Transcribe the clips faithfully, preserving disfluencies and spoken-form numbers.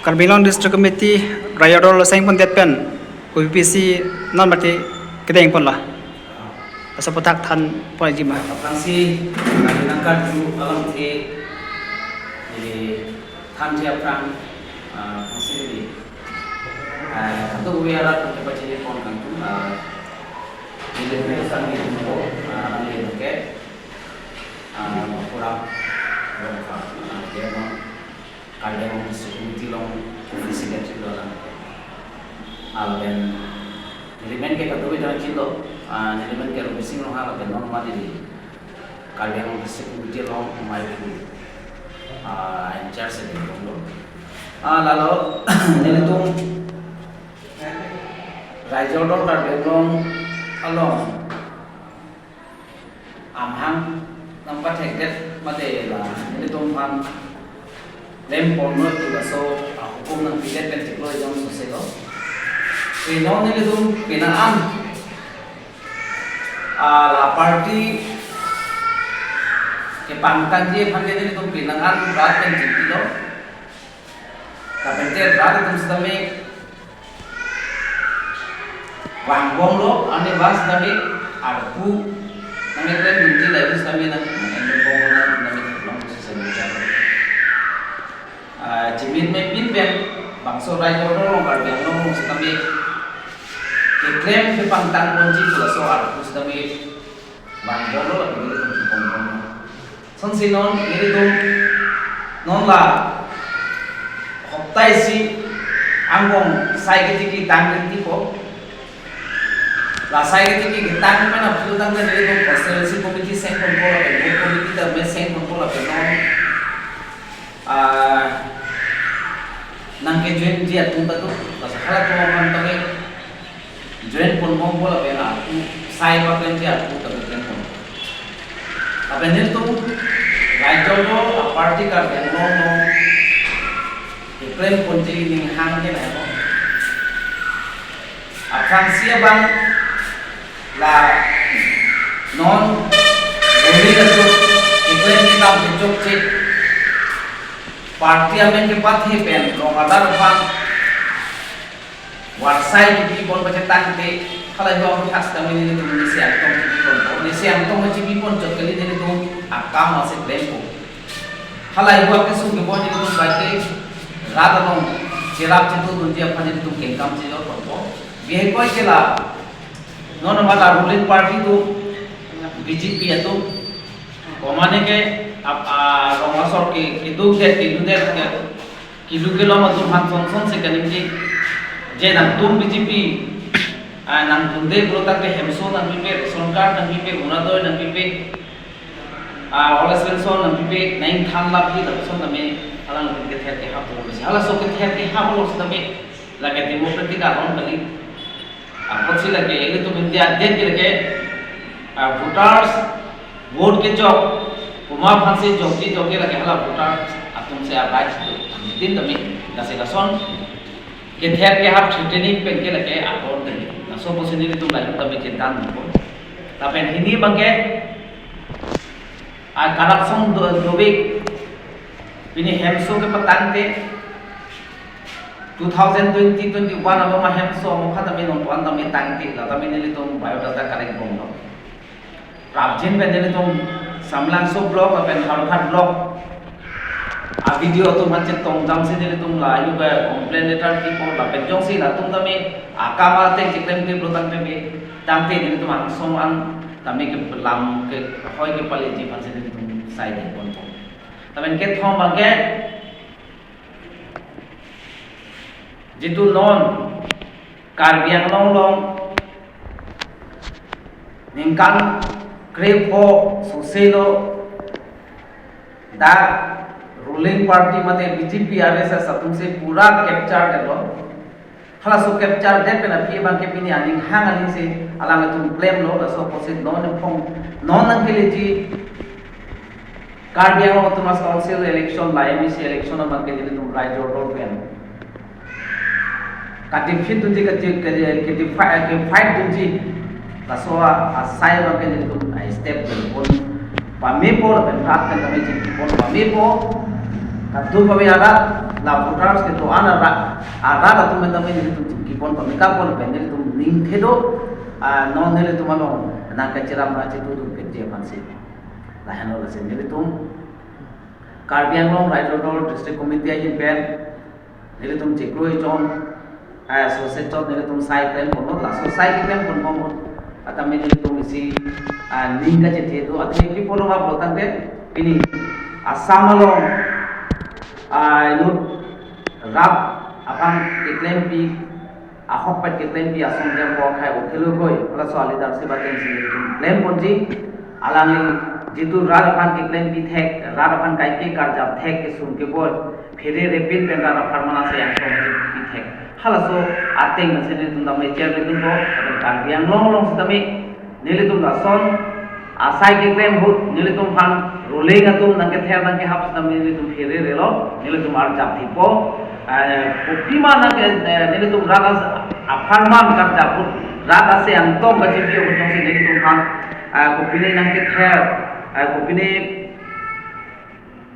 Karbi Anglong District Committee Raijo Dol aseng pondet pen O B C non mati kedeng ponlo. Asa puthak than pon jima. Aphrangsi nangkar ju alam the, jadi than the aphrang, ah, aphrangsi jadi, ah, satu wi arat untuk pachini pon kangtung, ah, jadi kita sang itu, ah, ambil ke, ah, kurang, kurang, ah, dia mau Karbi Anglong District Committee along Office Secretary lo lang. Lapen nelimen ke kadokave jang chilo, ah, nelimen ke Rupi Sing Ronghang lapen non mati di Karbi Anglong District Committee along mai pu, ah, in charge de lo. Ah, lalo nelitum Raijo Dol Karbi Anglong along amahang nangpathekdet mate la nelitum aphan klem ponlo pu laso ahukum nangpidet pen chiklo jong soselo. Pino nelitum pina an, ah, la party kepangtangji aphan ke nelitum pina an rat pen chiklo. Lapen te rat atum sitame vangbomlo, ani bas tame arpu nangkeklem dunji lahai sitame nang, nang endon bomlo nang, nang long sisa bicara. Ah, chimin me pin pen bangso Raijo Dol along Karbi Anglong along sitame keklem kepangtang ponji pu laso arpu sitame vangbomlo lapen nelitum kepon bomlo. Sonsi non nelitum non la hopta isi angbong sai ketiki tang rinti ko. La sai ketiki ketang pen aphi tangte nelitum constituency committee seng ponpo lapen booth committee ta me seng ponpo lapen non, ah, nangkejoinji atum ta do. Laso halatum aphan tame join ponbompo lapen arpu sai paklem si arpu ta klem pon. Lapen nelitum Raijo Dol a party Karbi Anglong along keklem ponji ning hang ke nai mo. Aphrangsi abang la non boli la chok keklem kedam kechokche party amen kepathe pen rong adar aphan warsai kepi pon pachetangte, halahei aputhak sitame nelitum nesi angtong kepi pon, nesi angtong kepi pon chot kali nelitum akam ase klempo. Halahei akesung kepon nelitum baike rat along cherap chetu dunji aphan nelitum kengkam chejor ponpo. Bihek koi ke la non mata ruling party atum B J P atum, komane ke ap, a, rong asor ke keduk det keduk det ke kilu kelom atum aphan son son si kaningje, je nangtum B J P, ah, nangdunde pulotangte hemso nangpipe, ration card nangpipe, Orunodoi nangpipe, ah, All Essential nangpipe, nangthan laphi lapuson tame alang kether kehap pon si. Halaso kether kehap lo sitame lake democratic aron kali. Apotsi lake ilitum India adet ke lake, ah, voters vote kejok, komat aphansi jokji jokji lake hala voter atum si abai situ. Din tame lasi lason kether kehap threatening pen ke lake aron tame. Laso pusi nelitum lahai tame chinta nangpo. Lapen hini abangke, ah, corruption do, dovek pini hemso kepatangte two thousand twenty twenty-one alo ma hemso amokha tame nonpuan tame tangte, la tame nelitum biodata collect bomlo. Prapjin pen nelitum Samlangso block lapen Howraghat block a B D O atum aphan chetong damsi nelitum la ayu ke complaint letter pipo lapen jongsi latum tame akam ateng cheklemkle pulotangte me tangte nelitum angsong an tame ke lam kehoi kepaleji aphansi nelitum sai de ponpo. Lapen kethom abangke jitu non Karbi Anglong along ningkan krepho soselo dak ruling party mate B J P R S S atumsi pura capture detlo. Halaso capture det pen aphi abangke pini aning hang aning si alanglitum klemlo, laso apotsi non ningphong non nangkeleji Karbi Anglong Autonomous Council election la M A C election abangke nelitum Raijo Dol pen ka-defeat dunji ka, ka, ka, ka-defi-, ka-fight dunji laso a, asai abangke nelitum a step pen pon pamepo lapen rat pen tame chingki pon pamepo. Kadokave arat La voters kedo-an arat, arat atum tame nelitum chingkipon pamekapon pen nelitum ning thedo, ah, non nelitum along nangkacherap nangchitudun peji aphansi. Lahenlo lasi nelitum Karbi Anglong Raijor Dol District Committee ahin pen nelitum chiklo jon, ah, sosechot nelitum sai klemponlo, laso sai klemponbom ahut tame nelitum isi, ah, ning kachethe do, athe pi pulo ma pulo tangte pini Assam along, ah, inut rat aphan keklempi, ahokpet keklempi asong jam ko khai Akhil Gogoi, laso a-leadership atum si nelitum klemponji, alangli jitu rat aphan keklempi thek, rat aphan kaike karjap thek, kesung keboi, phere repin pen rat apharman ase yang song ji pi thek. Halaso ateng mesen nelitum damle chair nelitum ko, lapen Karbi Anglong along sitame nelitum lason asai keklem ahut nelitum aphan ruling atum nangkether nangkehap sitame nelitum phere relo, nelitum arjap thipo, eh, kopima nangke, eh, nelitum rat as-, apharman karjap ahut rat ase angtong kachipi ahut jongsi nelitum aphan, eh, kopine nangkether, eh, kopine,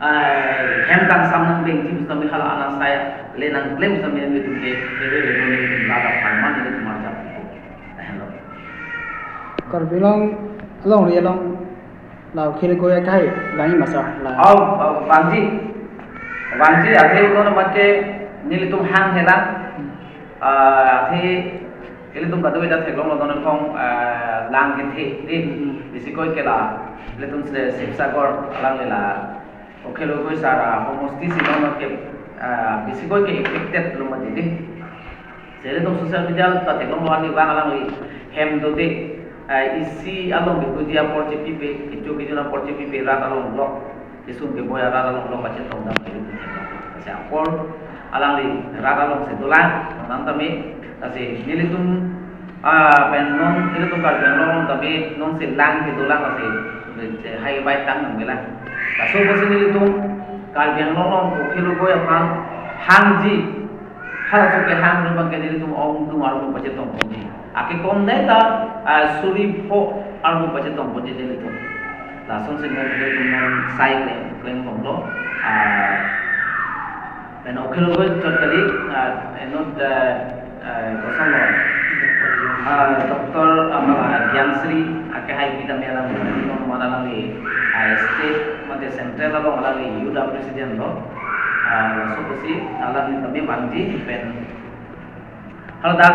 eh, hem kangsam nangdengji sitame hala ana sai le nangklem sitame nelitum ke phere relo, nelitum rat apharman nelitum arjap thipo. Lahenlo. Karbi Anglong alongri along la Akhil Gogoi akai vangji ma sir, la. Oh, oh, vangji. Vangji athe uno na make nelitum hang hela. Ah, athe ilitum kadokave ta theklonglo non akhong, ah, lang kethe, dei. Hmm. Bisikoi ke la ilitum se Sibsagar alangli la Akhil Gogoi sir ahomosti si non ke, ah, bisikoi ke affected lo mati, dei. Lasi ilitum social media ta theklonglo ani vang alangli hem do dei, ah, isi along ketuji apor chepipe, kecho kejun apor chepipe rat along lok, kesung keboi arat along lok kachetongdam ke ilitum theklonglo. Lasi apor alangli rat along si dolang, non tame, lasi nelitum, ah, pen non ilitum Karbi Anglong tame non si lang kedolang lasi, eh, hai bai tang nang gelang. Laso pusi nelitum Karbi Anglong along Akhil Gogoi aphan hangji, halaso kehang abang ke nelitum ongdung arlo pachetongponji. Akekom dei ta, ah, suri pho arlo pachetongponji nelitum. Lason si nelitum non sai klem, klembomlo. Ah, pen Akhil Gogoi chot kali, ah, inut, ah, ah, kosonlo. Ah, Doctor, ah, mala Gyansri, akehai pi tame alang, non mala alangli, ah, state mate central along alangli youth president lo. Ah, laso pusi alangli tame vangji pen. Haladak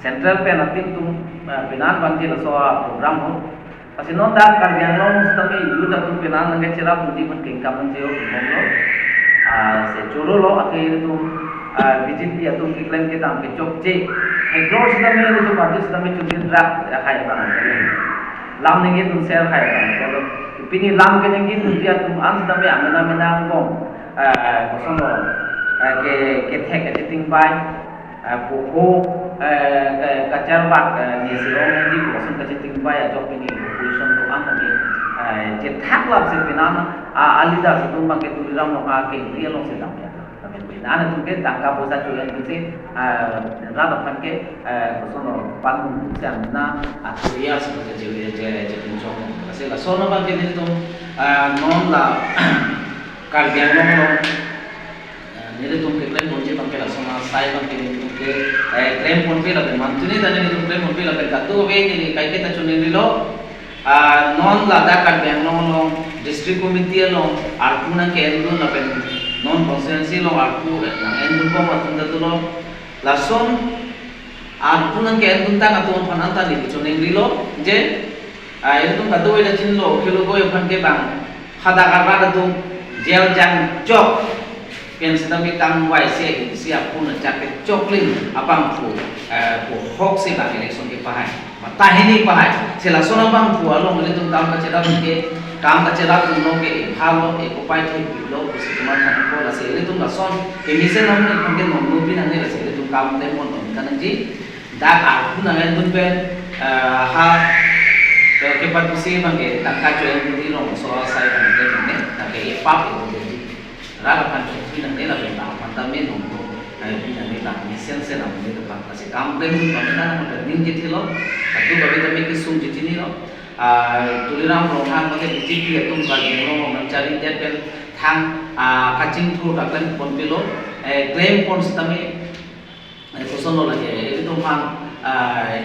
central pen a-team atum, ah, penan vangji laso a-program ahut. Lasi non dak Karbi Anglong sitame youth atum penan nangkecherap dunji aphan kengkam nangji o, kengkam lo. Ah, lasi choro lo, athe ilitum, ah, B J P atum keklem kedam kechokche. Theklong sitame ilitum party sitame chundin rak akhai abang. Lam ningje atum ser akhai abang. Pini lam keningje dunji atum an sitame amena mena angbong, ah, kosonlo, ah, ke, kethek kachething bai, ah, poho, eh, ke, kacharvak, eh, ne sirong nangji koson kachething bai ajok pini opposition do-an tame, eh, chethak lap si penan, ah, a-leader si atum abang ke Tuliram Ronghang kengri along si dam ya. Tapi penan atum ke tangka poisa chulen si, ah, rat aphan ke, eh, kosonlo pan si amena, ah, area si ke je, je, je, je pinchong. Lasi lason abang ke nelitum, ah, non la Karbi Anglong along, eh, nelitum keklemponji abang ke lason asai abang ke nelitum ke, eh, klemponpe lapen mantuni ta nelitum klemponpe lapen kadokave neli kaike ta choningrilo. Ah, non ladak Karbi Anglong along district committee along arpu nangke-endun lapen non constituency along arpu, eh, nang-endunbom atum ta dolo. Lason arpu nangke-endun tang atum aphan anta neli choningrilo je, ah, ilitum kadokave ta chinilo, Akhil Gogoi aphan ke bang hadak arat atum jail jang chok pen sitame tangvai si, si apun achak kechoklim abangphu, eh, puhok si bang election kepahai. Matha hini pahai. Si lason abangphu along ilitum kam kacherap ke, kam kacherap atum along ke ipha lo, ekopai thepilo, pusi chethan ko, lasi ilitum lason kemesen amonit aphan ke nongno pi nangne, lasi ilitum kam klempon nangji. Dak arpu nang-endun pen, eh, ha, ke, kepat pusi abang ke tangka cho-endun along so asai abang ke nangne, dak ke ipap ipap ji. Rat aphan chokji nangne lapen rat aphan tame nongno, eh, pi nangne, dak mesen se nangne, dak lasi kam klem dun abang nang ningje thelo, kadokave tame kesungji chinilo. Ah, Tuliram Ronghang mate B J P atum Karbi Anglong nangchari det pen thang Ah, kachingthur ta klempon pilo, eh, klempon sitame, eh, koson lo lake, ilitum aphan, ah,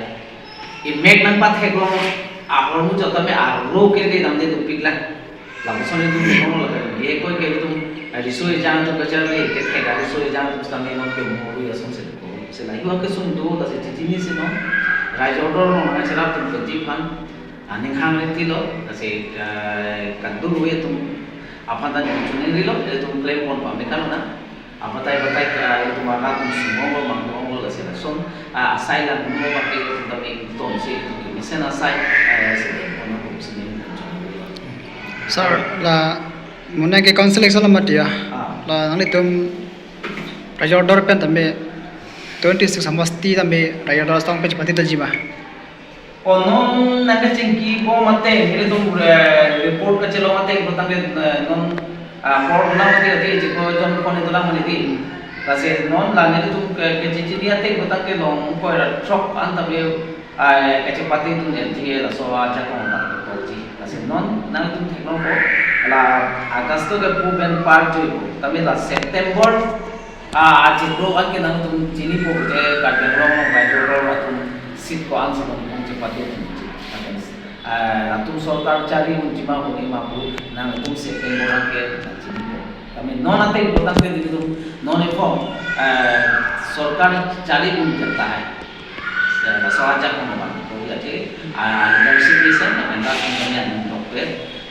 imek nangpatheklong ahormu jotame aro ke de damde dopiklang. Lapuson ilitum koson lo lake, ye koi ke ilitum, ah, riso ejang atum kacharli, kethek ariso ejang atum sitame non ke mo hui asonsi ko. Sila hiwa kesung do, lasi chichini si non, Raijor Dor along nangcherap atum keji aphan, ah, ning hang ri tilo, lasi, ah, kadokave atum aphan ta ningchungrilo, ilitum klempon pame kalona. Abatai batai ke ilitum arat atum sumong lo, mang lo, lasi lason, ah, asai lang mo baki ilitum tame ingtonsi ilitum kemesen asai, eh, si klempon atum si ningchungrilo. Sir, la mane ke council election lo mati ya. Ah. La nanglitum Raijor Dor pen tame twenty-six Samasti tame Raijor Dor asong pen chepatitji ma? O non nangkachingki po mate, ilitum, eh, report kachelong mate, kotang ke, eh, non, ah, por dona mate, ati chiko jon kone dolang mane di. Lasi non la nelitum ke, kachechini ate, kotang kelong, koi ra throk an tame, ah, kachepatitun M T A laso ajakong tang ke tokji. Lasi non nangtum theklongpo, la August ke pu pen par jui po. Tame la September, ah, achiklo an ke nangtum chinipo ke Karbi Anglong along Raijor Dor atum seat ko-an si nangtum chepatitun. Ah, latum sorkar chari unji ma huni ma pu nangtum September an ke chinipo. Tame non ate kotang ke nelitum non e form, eh, sorkar chari un jata hai. Ya, laso ajakong abang. Ko ya je, ah, leadership ni sen, na menda sing kami anu dokter.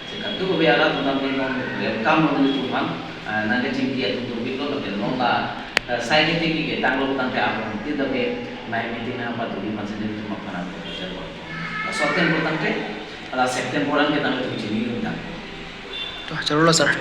Sekatu ko biara tu nang ni non welcome lo nelitum aphan. Ah, nangkachingki atum dopiklo, tapi non la, eh, sai ke tiki ke tanglo tangte abang. Ti tapi mai meeting nangpaduri aphan si nelitum aphan apo kacharli. Laso atum kotang ke, la September an ke nangtum chini undang. To, charlilo sir.